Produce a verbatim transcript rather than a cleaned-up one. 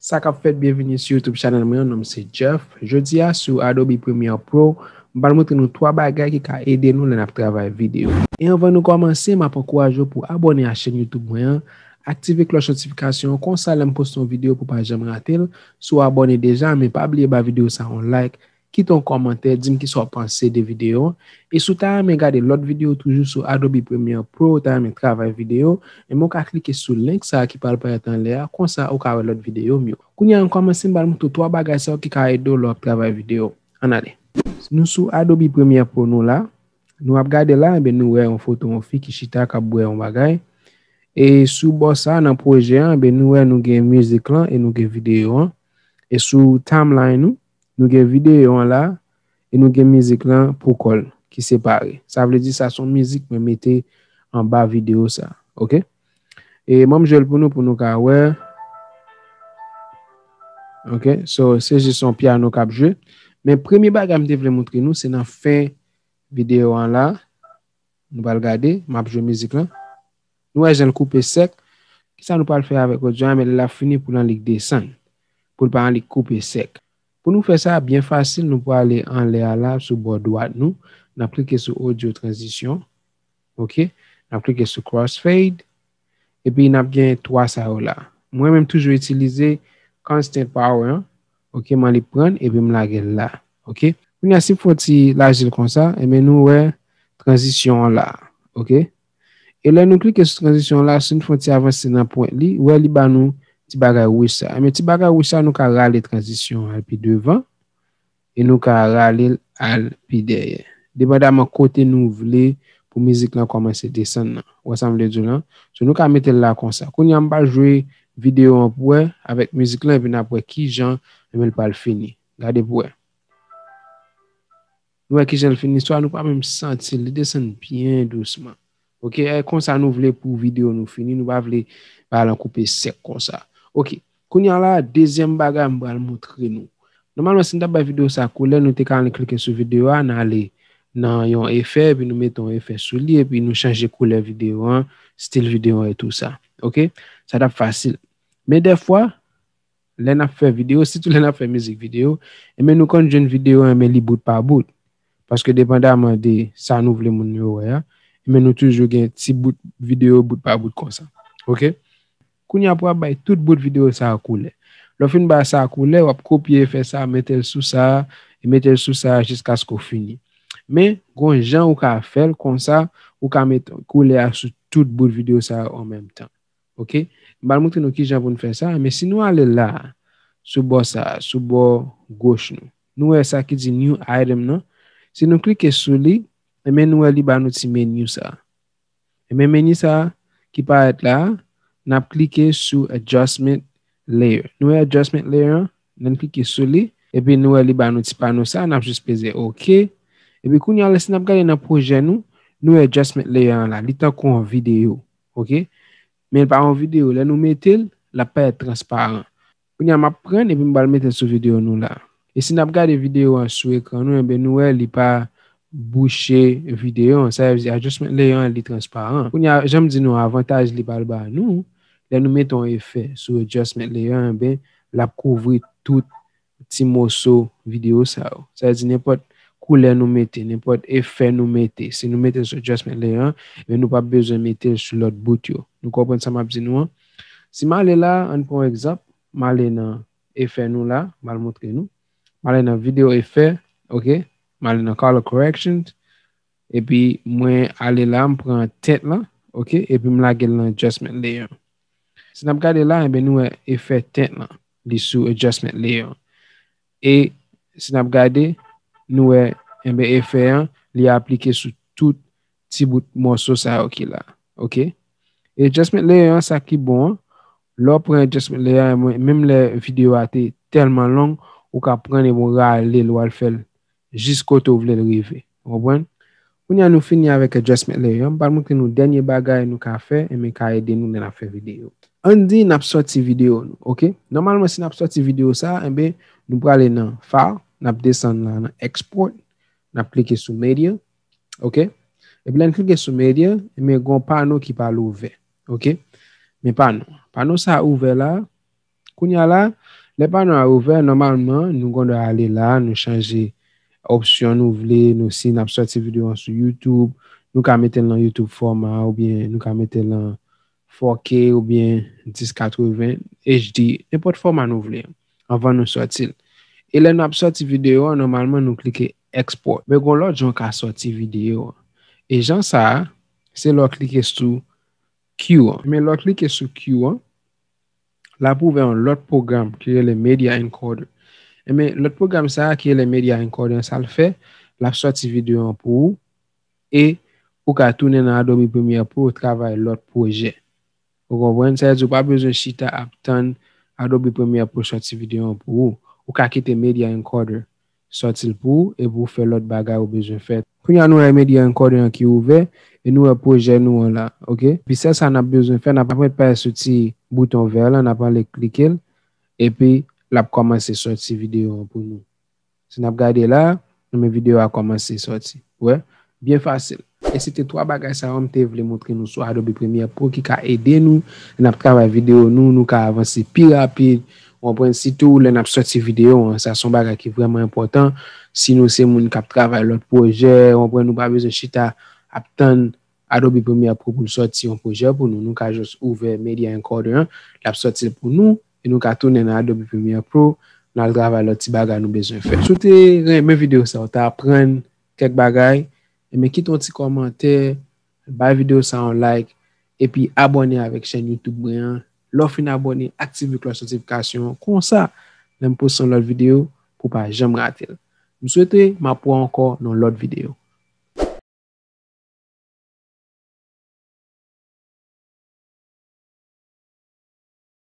Sa k ap fèt, byenvini sou YouTube channel mwen an, non m se Jeff. Jodi a sou Adobe Premiere Pro, m pral montre nou twa bagay ki ka ede nou lè n ap travay videyo. E anvan nou kòmanse, m ap ankouraje w pou abòne a chèn YouTube mwen an, aktive klòch notifikasyon an, konsa lè m poste yon videyo pou pa janm rate l. Si w abòne deja, men pa bliye ba videyo sa yon like, kite yon kòmantè, di m kisa w panse de videyo an. E si w ta renmen gade lòt videyo toujou sou Adobe Premiere Pro, w ta renmen travay videyo, enben w ka klike sou link sa a ki pral parèt anlè a, konsa ou ka wè lòt videyo m yo. Kounye a, ann kòmanse, m pral montre w twa bagay sa yo ki ka ede w lè w ap travay videyo. Ann ale. Nou sou Adobe Premiere Pro nou la. Nou ap gade la, enben nou wè yon foto yon fi ki chita k ap bwè yon bagay. E sou bò sa a, nan pwojè an, enben nou wè nou gen mizik lan e nou gen videyo an. E sou timeline nou, nou gen videyo an la e nou gen mizik lan pou kò l ki separe. Sa vle di sa se yon mizik mwen mete anba videyo sa, oke? E mwen m jwe l pou nou, pou nou ka wè. Oke, so se jis yon pyano k ap jwe. Men premye bagay m te vle montre nou, se nan fen videyo an la. Nou pral gade, m ap jwe mizik lan. Nou wè jan l koupe sèk. Kisa nou pral fè avèk odyo a? Men lè l ap fini pou l annik desann. Pou l pa annik koupe sèk. Pou nou fè sa, byen fasil, nou prale anlè a la, sou bò dwat nou. N ap klike sou audio transition. Oke? N ap klike sou crossfade. Epi n ap gen twa sa yo la. Mwen menm toujou itilize constant power an. Oke, m annik pran l epi m lage l la. Oke? Kounye a, si m fè yon ti laji l konsa, enben nou wè tranzisyon an la. Oke? E lè nou klike sou tranzisyon an la, si n fè yon ti avanse nan pwent li, wè li ba nou ti bagay wouj sa. Enben ti bagay wouj sa, nou ka rale tranzisyon an al pi devan e nou ka rale l al pi dèyè. Depandaman kote nou vle pou mizik lan kòmanse desann nan. Ou wè sa m vle di w lan? So, nou ka mete l la konsa. Kounye a, m pral jwe videyo an pou wè avèk mizik lan, epi n ap wè kijan, enben, l pral fini. Gade pou wè. Nou wè kijan l fini, swa nou pa menm santi l, li desann byen dousman. Oke, e konsa nou vle pou videyo nou fini, nou pa vle bagay lan koupe sèk konsa. Oke, kounye a la, dezyèm bagay m pral montre nou. Nòmalman, si n t ap bay videyo sa koulè, nou te ka annik klike sou videyo a, n ale nan yon efè, epi nou mete yon efè sou li, epi nou chanje koulè videyo an, stil videyo an e tou sa. Oke? Sa t ap fasil. Men dèfwa, lè n ap fè videyo, sitou lè n ap fè mizik videyo, enben nou konn jwenn videyo an, enben li bout pa bout. Paske depandaman de sa nou vle moun yo wè a, enben nou toujou gen ti bout videyo bout pa bout konsa. Oke? Kounye a pou w ap bay tout bout videyo sa a koulè. Lè w fin bay sa a koulè, w ap kopye efè sa a, mete l sou sa a, e mete l sou sa a jiskaske w fini. Men, gon jan ou ka fè l konsa, ou ka mete koulè a sou tout bout videyo sa a an menm tan. Oke? M pral montre nou kijan pou n fè sa, men si nou ale la, sou bò sa, sou bò goch nou, nou wè sa ki di new item nan. Si nou klike sou li, enben nou wè li ba nou ti meni sa. Enben meni sa ki parèt la, n ap klike sou adjustment layer. Nou wè adjustment layer an, lè n klike sou li, epi nou wè li ba nou ti pano sa, n ap jis peze oke. Epi kounye a la, si n ap gade nan pwojè nou, nou wè adjustment layer an la, li tankou yon videyo, oke? Men l pa yon videyo, lè nou mete l, l ap parèt transparan. Kounye a, m ap pran l epi m pral mete l sou videyo nou la. E si n ap gade videyo an sou ekran nou, enben nou wè li pa bouche videyo an. Sa vle di adjustment layer an, li transparan. Kounye a, jan m di nou, avantaj li pral ba nou, lè nou mete yon efè sou adjustment layer an, enben l ap kouvri tout ti moso videyo sa yo. Sa vle di nenpòt koulè nou mete, nenpòt efè nou mete, si nou mete l sou adjustment layer an, enben nou p ap bezwen mete l sou lòt bout yo. Nou konprann sa m ap di nou an? Si m ale la, ann pran yon egzanp, m ale nan efè nou la, m al montre nou. M ale nan video efè, oke? M ale nan color correction, epi mwen ale la, m pran tint lan, oke? Epi m lage l nan adjustment layer. Si n ap gade la, enben nou wè efè tint lan, li sou adjustment layer. E si n ap gade, nou wè, enben efè an, li aplike sou tout ti bout mòso sa yo ki la. Oke? E adjustment layer an, sa ki bon an, lè w pran adjustment layer an, menm lè videyo a te tèlman long, ou ka pran l epi w rale l, w al fè l jis kote w vle l rive. Ou konprann? Kounye a nou fini avèk adjustment layer an, m pral montre nou dènye bagay nou ka fè, enben ka ede nou lè n ap fè videyo. Ann di n ap sòti videyo nou, oke? Nòmalman, si n ap sòti videyo sa, enben, nou prale nan File, n ap desann la nan Export, n ap klike sou Media, oke? Epi lè n klike sou Media, enben, gon pano ki pral ouvè, oke? Men pano, pano sa ouvè la, Kounye a la, lè pano a ouvè, nòmalman, nou gendwa ale la, nou chanje opsyon nou vle, nou si n ap sòti videyo an sou YouTube, nou ka mete l nan YouTube fòma oubyen nou ka mete l nan four K oubyen dis katreven H D, nenpòt fòma nou vle, anvan nou sòti l. E lè n ap sòti videyo an, nòmalman nou klike export. Men gon lòt jan w ka sòti videyo an. E jan sa a, se lè w klike sou Q an. Men lè w klike sou Q an, l ap ouvè yon lòt pwogram ki rele Media Encoder. Enben, lòt pwogram sa a ki rele Media Encoder an, sa l fè, l ap sòti videyo an pou ou e ou ka tounen nan Adobe Premiere Pro travay lòt pwojè. Ou konprann? Sa vle di ou pa bezwen chita ap tann Adobe Premiere Pro sòti videyo an pou ou. Ou ka kite Media Encoder sòti l pou ou epi w fè lòt bagay ou bezwen fè. Kounye a nou wè Media Encoder an ki ouvè e nou wè pwojè nou an la, oke? Epi sèl sa n ap bezwen fè, n ap ret pase sou ti bouton vè la, n ap ale klike l epi l ap kòmanse sòti videyo an pou nou. Si n ap gade la, nou men videyo a kòmanse sòti. Ou wè? Byen fasil. E se te twa bagay sa yo m te vle montre nou sou Adobe Premiere Pro ki ka ede nou lè n ap travay videyo nou, nou ka avanse pi rapid. Ou konprann? Sitou lè n ap sòti videyo an, sa se yon bagay ki vrèman enpòtan. Si nou se moun k ap travay lòt pwojè, ou konprann, nou pa bezwen chita ap tann Adobe Premiere Pro pou l sòti yon pwojè pou nou. Nou ka jis ouvè Media Encoder an, l ap sòti l pou nou, e nou ka tounen nan Adobe Premiere Pro, n al travay lòt ti bagay nou bezwen fè. Si w te renmen videyo sa, w te aprann kèk bagay, enben kite yon ti kòmantè, bay videyo sa yon like, epi abòne avèk chèn YouTube mwen an. Lè w fin abòne, aktive klòch notifikasyon an. Konsa, lè m poste yon lòt videyo, pou w pa janm rate l. M swete m ap wè w ankò nan yon lòt videyo.